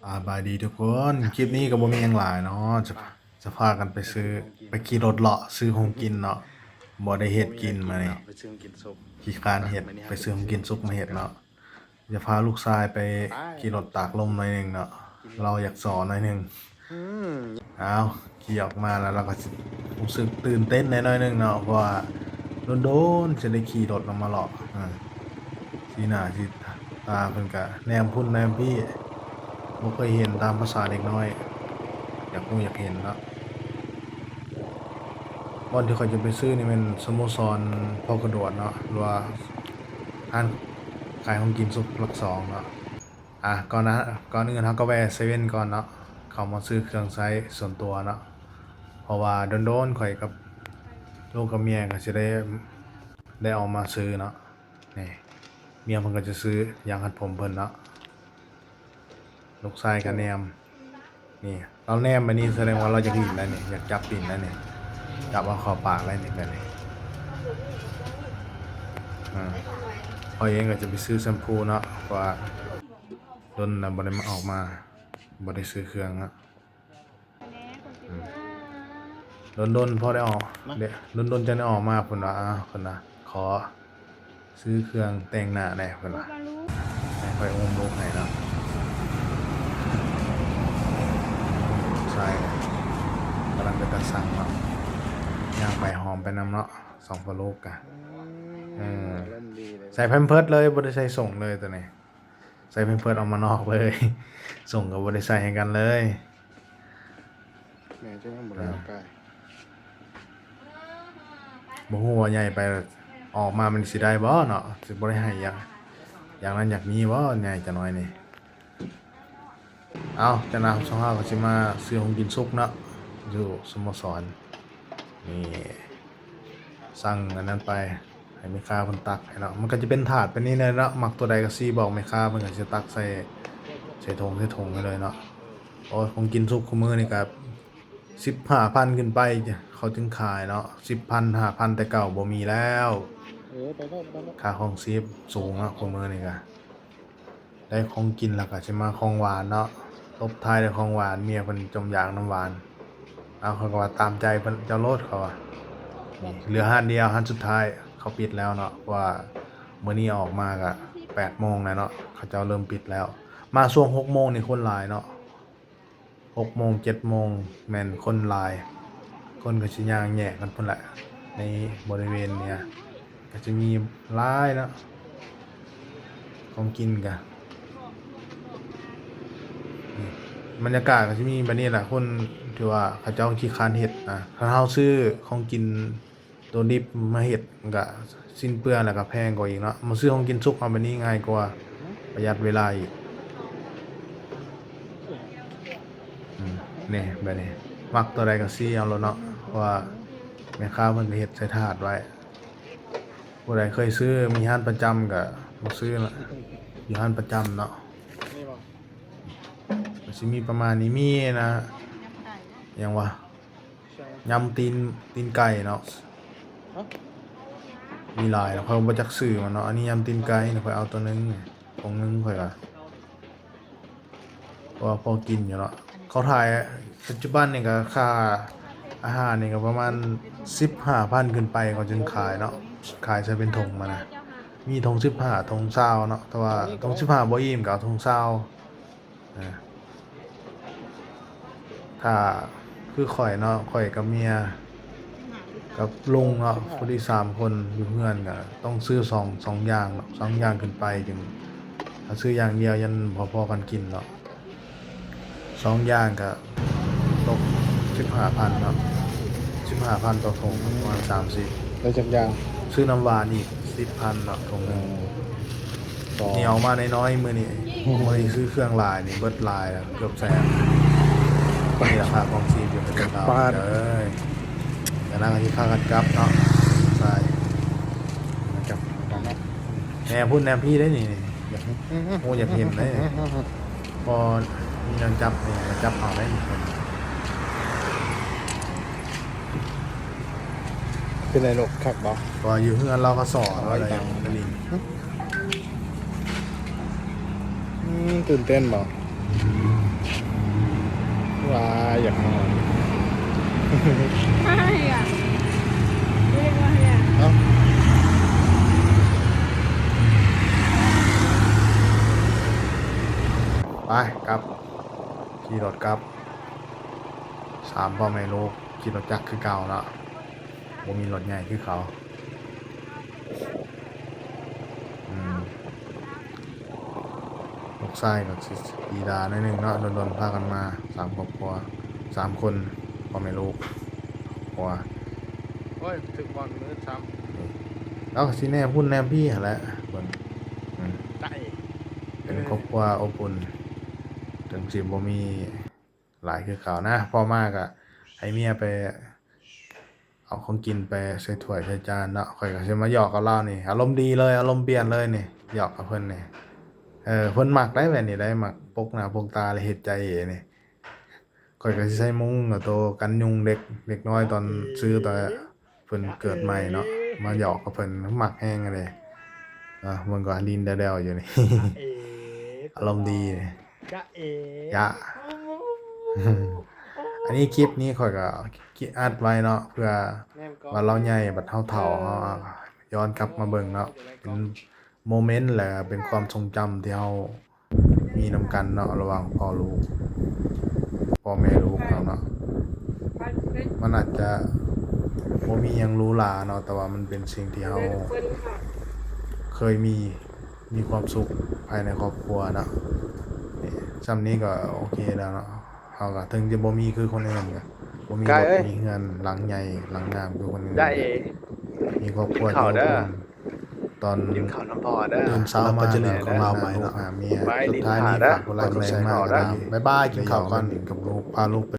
ສະບາຍດີທຸກຄົນ, ຄລິບນີ້ກໍບໍ່ມີຫຍັງຫຼາຍເນາະ, ຈະ ຈະພາກັນໄປຊື້ ໄປຂີ່ລົດເລາະຊື້ຂອງກິນເນາະ, ບໍ່ໄດ້ເຮັດກິນມື້ນີ້, ຂີ້ຄ້ານເຮັດ, ໄປຊື້ຂອງກິນສຸກມາເຮັດເນາະ. ຈະພາລູກຊາຍໄປຂີ່ລົດຕາກລົມໜ້ອຍໜຶ່ງເນາະ, ລາວຢາກສໍໜ້ອຍໜຶ່ງ. ອ້າວ ຂີ່ອອກມາແລ້ວ ລາວກໍຊິ ຮູ້ສຶກຕື່ນເຕັ້ນແດ່ໜ້ອຍໜຶ່ງເນາະ, ເພາະວ່າດົນໆ ຊິໄດ້ຂີ່ລົດອອກມາເລາະ. ອາ ສີໜ້າສີຕາເພິ່ນກະແນມພຸ້ນແນມພີ້, ບໍ່ເຄີຍເຫັນ, ຕາມພາສາເດັກນ້ອຍ ຢາກຮູ້ຢາກເຫັນເນາະ. ບ່ອນທີ່ຂ້ອຍຈະໄປຊື້ນີ້ແມ່ນສະໂມສອນພໍ່ກະດວດເນາະ, ຫຼືວ່າຮ້ານຂາຍຂອງກິນສຸກຫຼັກສອງເນາະ. ອາ ກ່ອນນະ ກ່ອນອື່ນເຮົາກໍແວ່ເຊເວັ່ນກ່ອນເນາະ, ເຂົ້າມາຊື້ເຄື່ອງໃຊ້ສ່ວນຕົວເນາະ, ເພາະວ່າດົນໆ ຂ້ອຍກັບລູກກັບເມຍກໍຊິໄດ້ ໄດ້ອອກມາຊື້ເນາະ. ນີ້ ເມຍເພິ່ນກໍຈະຊື້ຢາງຮັດຜົມເພິ່ນເນາະ, ລູກຊາຍກໍແນມ. ນີ້ ລາວແນມແບບນີ້ສະແດງວ່າລາວຢາກຫຼິ້ນແລ້ວນີ້, ຢາກຈັບຫຼິ້ນແລ້ວນີ້, ຈັບເອົາເຂົ້າປາກແລ້ວນີ້ ແບບນີ້. ອາ ຂ້ອຍເອງກໍຈະໄປຊື້ແຊມພູເນາະ, ເພາະວ່າດົນນະບໍ່ໄດ້ມາ ອອກມາ, ບໍ່ໄດ້ຊື້ເຄື່ອງເນາະ. ດົນໆ ພໍໄດ້ອອກ ມາ ເດ ດົນໆ ຈັ່ງໄດ້ອອກມາ ເພິ່ນວ່າ ອ້າວ ເພິ່ນວ່າ ຂໍ ຊື້ເຄື່ອງແຕ່ງໜ້າແດ່ ເພິ່ນວ່າ. ໃຫ້ຂ້ອຍອຸ້ມລູກໃຫ້ເນາະ. ຊາຍກຳລັງເປັນຕາຊັງເນາະ, ຍ່າງໄປຫອມໄປນຳເນາະ ສອງພໍ່ລູກກະ. ອືມ ເອີ ອາລົມດີເລີຍ, ໃສ່ແພມເພີດເລີຍ ບໍ່ໄດ້ໃສ່ສົ້ງເລີຍໂຕນີ້, ໃສ່ແພມເພີດອອກມານອກເລີຍ, ສົ້ງກໍບໍ່ໄດ້ໃສ່ໃຫ້ກັນເລີຍ. ແມ່ນ ຈັ່ງນັ້ນບໍ່ໄດ້ອອກກາຍ. ບໍ່ຮູ້ວ່າໃຫຍ່ໄປ ອອກມາມັນຊິໄດ້ບໍ່ເນາະ, ຊິບໍ່ໄດ້ໃຫ້ຢາກ ຢາກນັ້ນຢາກນີ້ບໍ່ ໃຫຍ່ຈັກໜ້ອຍນີ້. ເອົາ ຈາກນັ້ນ ເຮົາກໍຊິມາຊື້ຂອງກິນສຸກເນາະ ຢູ່ສະໂມສອນ. ນີ້ ສັ່ງອັນນັ້ນໄປ ໃຫ້ແມ່ຄ້າເພິ່ນຕັກໃຫ້ເນາະ. ມັນກໍຈະເປັນຖາດແບບນີ້ແຫຼະເນາະ, ມັກຕົວໃດກໍຊີ້ບອກແມ່ຄ້າ ເພິ່ນກໍຊິຕັກໃສ່ ໃສ່ຖົງ ໃສ່ຖົງໃຫ້ເລີຍເນາະ. ໂອ້ຍ ຂອງກິນສຸກຄູ່ມື້ນີ້ກໍສິບຫ້າພັນຂຶ້ນໄປ ເຂົາຈຶ່ງຂາຍເນາະ, ສິບພັນ ຫ້າພັນ ແຕ່ເກົ່າບໍ່ມີແລ້ວ. ເອີ ໄປໂລດ ໄປໂລດ. ຄ່າຄອງຊີບສູງເນາະ ຄູ່ມື້ນີ້ກໍ. ໄດ້ຂອງກິນແລ້ວກໍຊິມາຂອງຫວານເນາະ, ຕົບທ້າຍດ້ວຍຂອງຫວານ, ເມຍເພິ່ນຈົ່ມຢາກນ້ຳຫວານ. ເອົາ ເຂົາກໍວ່າຕາມໃຈເພິ່ນເຈົ້າໂລດ ເຂົາວ່າ. ນີ້ ເຫຼືອຮ້ານດຽວ ຮ້ານສຸດທ້າຍເຂົາປິດແລ້ວເນາະ, ເພາະວ່າມື້ນີ້ອອກມາກໍແປດໂມງແລ້ວເນາະ, ເຂົາເຈົ້າເລີ່ມປິດແລ້ວ. ມາຊ່ວງຫົກໂມງນີ້ຄົນຫຼາຍເນາະ. ຫົກໂມງ ເຈັດໂມງ ແມ່ນຄົນຫຼາຍ, ຄົນກໍຊິຍ່າງແຍກກັນພຸ້ນແຫຼະ ໃນບໍລິເວນນີ້ນະ, ກໍຈະມີຫຼາຍເນາະ ຂອງກິນກະ. ນີ້ ບັນຍາກາດກໍຈະມີແບບນີ້ແຫຼະ, ຄົນທີ່ວ່າເຂົາເຈົ້າຂີ້ຄ້ານເຮັດນະ. ຖ້າເຮົາຊື້ຂອງກິນ ຕົວດິບມາເຮັດ ມັນກະສິ້ນເປືອງ ແລ້ວກະແພງກວ່າອີກເນາະ. ມາຊື້ຂອງກິນສຸກເອົາແບບນີ້ງ່າຍກວ່າ ປະຢັດເວລາອີກ. ອືມ ນີ້ ແບບນີ້ ມັກຕົວໃດກໍຊີ້ເອົາໂລດເນາະ, ເພາະວ່າແມ່ຄ້າເພິ່ນກໍເຮັດໃສ່ຖາດໄວ້. ຜູ້ໃດເຄີຍຊື້ ມີຮ້ານປະຈຳກໍມາຊື້ນະ, ຢູ່ຮ້ານປະຈຳເນາະ. ກໍຊິມີປະມານນີ້, ມີນະ ຫຍັງວະ ຍຳຕີນ ຕີນໄກ່ເນາະ. ຮະ? ມີຫຼາຍເນາະ, ຂ້ອຍບໍ່ຈັກຊື່ມັນເນາະ. ອັນນີ້ຍຳຕີນໄກ່, ຂ້ອຍເອົາຕົວໜຶ່ງ, ຖົງໜຶ່ງຂ້ອຍວ່າ ເພາະວ່າພໍກິນຢູ່ເນາະ. ເຂົາຂາຍ ປັດຈຸບັນນີ້ກໍຄ່າອາຫານນີ້ກໍປະມານສິບຫ້າພັນຂຶ້ນໄປ ເຂົາຈຶ່ງຂາຍເນາະ, ຂາຍໃສ່ເປັນຖົງມານະ. ມີຖົງສິບຫ້າ ຖົງຊາວເນາະ, ແຕ່ວ່າຖົງສິບຫ້າບໍ່ອີ່ມ ກໍເອົາຖົງຊາວ. ເອີ ຖ້າຄືຂ້ອຍເນາະ, ຂ້ອຍກັບເມຍກັບລຸງເນາະ, ພໍດີສາມຄົນຢູ່ເຮືອນກໍຕ້ອງຊື້ສອງ ສອງຢ່າງເນາະ, ສອງຢ່າງຂຶ້ນໄປຈຶ່ງ, ຖ້າຊື້ຢ່າງດຽວຍັງບໍ່ພໍກັນກິນເນາະ. ສອງຢ່າງກໍຕົກສິບຫ້າພັນເນາະ, ສິບຫ້າພັນຕໍ່ຖົງ ປະມານສາມສິບ. ແລ້ວຈັກຢ່າງ? ຊື້ນ້ຳຫວານອີກສິບພັນເນາະ ຖົງໜຶ່ງ. ອືມ ນີ້ເອົາມານ້ອຍໆ ມື້ນີ້, ມື້ນີ້ຊື້ເຄື່ອງຫຼາຍນີ້ ເບິດຫຼາຍແລ້ວ ເກືອບແສນ. ນີ້ລາຄາຄອງຊີບຢູ່ປະເທດລາວເດີ. ຈາກນັ້ນກໍຊິພາກັນກັບເນາະ, ໃຊ່ ກັບ ແນມພຸ້ນແນມພີ້ໄດ໋ນີ້. ໂອ້ ຢາກເຫັນເດ້, ບໍ່ມີແນວຈັບນີ້ ມາຈັບເອົາໄດ້ນີ້. ເປັນໄດລູກ ຄັກບໍ່? ເພາະວ່າຢູ່ເຮືອນລາວກໍສອນວ່າໄດ້ໄປຫຼິ້ນ. ອືມ ຕື່ນເຕັ້ນບໍ່? ຢາກນອນ. ໃຊ່ອະ ເອີ ເອົ້າ ໄປກັບ ຂີ່ລົດກັບ ສາມພໍ່ແມ່ລູກ ຂີ່ລົດຈັກຄືເກົ່າເນາະ ບໍ່ມີລົດໃຫຍ່ຄືເກົ່າ. ອືມ ລູກຊາຍກໍຊິດີດາໜ້ອຍໜຶ່ງເນາະ ດົນໆພາກັນມາ ສາມຄອບຄົວ ສາມຄົນ ພໍ່ແມ່ລູກ ຄອບຄົວ. ໂອ້ຍ ຖືກບ່ອນມືດຊ້ຳ ນີ້ ລາວກໍຊິແນມພຸ້ນແນມພີ້ຫັ້ນແຫຼະ ເບິ່ງ ອືມ ເປັນຄອບຄົວອົບອຸ່ນ ເຖິງຊິບໍ່ມີ ຫຼາຍຄືເກົ່ານະ. ພໍມາກະໃຫ້ເມຍໄປເອົາຂອງກິນໄປໃສ່ຖ້ວຍໃສ່ຈານເນາະ. ຂ້ອຍກໍຊິມາຫຍອກກັບລາວນີ້ ອາລົມດີເລີຍ ອາລົມປ່ຽນເລີຍນີ້ ຫຍອກກັບເພິ່ນນີ້. ເອີ ເພິ່ນມັກໄດ໋ແບບນີ້ໄດ໋ ມັກປົກໜ້າປົກຕາ ແລະ ເຮັດໃຈເອນີ້. ຂ້ອຍກໍຊິໃສ່ມຸ້ງ ໂຕກັນຍຸງເດັກ ເດັກນ້ອຍຕອນ ເອີ ຊື້ຕອນ ເພິ່ນເກີດໃໝ່ເນາະ ເອີ ມາຫຍອກກັບເພິ່ນ ມັກແຮງເລີຍ. ເບິ່ງກ່ອນ ຫຼິ້ນແດ່ວໆຢູ່ນີ້ ເອີ ອາລົມດີ ຈະເອ ຈະ ອັນນີ້ຄລິບນີ້ຂ້ອຍກໍອັດໄວ້ເນາະ ເພື່ອວ່າລາວໃຫຍ່ ບັດເຮົາເຖົ້າ ເອີ ເຮົາຍ້ອນກັບມາເບິ່ງເນາະ ເປັນໂມເມັນ ແລະ ເປັນຄວາມຊົງຈຳທີ່ເຮົາ ມີນຳກັນເນາະ ລະຫວ່າງພໍ່ລູກ ພໍ່ແມ່ລູກເຮົາເນາະ. ມັນອາດຈະບໍ່ມີຫຍັງຫຼູຫຼາເນາະ ແຕ່ວ່າມັນເປັນສິ່ງທີ່ເຮົາເຄີຍມີ ມີຄວາມສຸກພາຍໃນຄອບຄົວເນາະ. ນີ້ ຊ່ຳນີ້ກໍໂອເຄແລ້ວເນາະ. ເຮົາກໍເຖິງຈະບໍ່ມີຄືຄົນອື່ນ ກໍບໍ່ມີລົດ ມີເຮືອນຫຼັງໃຫຍ່ຫຼັງງາມຄືຄົນອື່ນ ມີຄອບຄົວທີ່ອົບອຸ່ນ. ຕອນ ກິນເຂົ້ານຳພໍ່ເດີ ຕື່ນເຊົ້າມາ ເຮົາກໍຈະຫຼິ້ນຂອງລາວໄປເນາະ ຫາເມຍ. ສຸດທ້າຍນີ້ຝາກກົດໄລກົດແຊໃຫ້ເດີ ບາຍບາຍ ກິນເຂົ້າກ່ອນ ກັບລູກ ພາລູກໄປ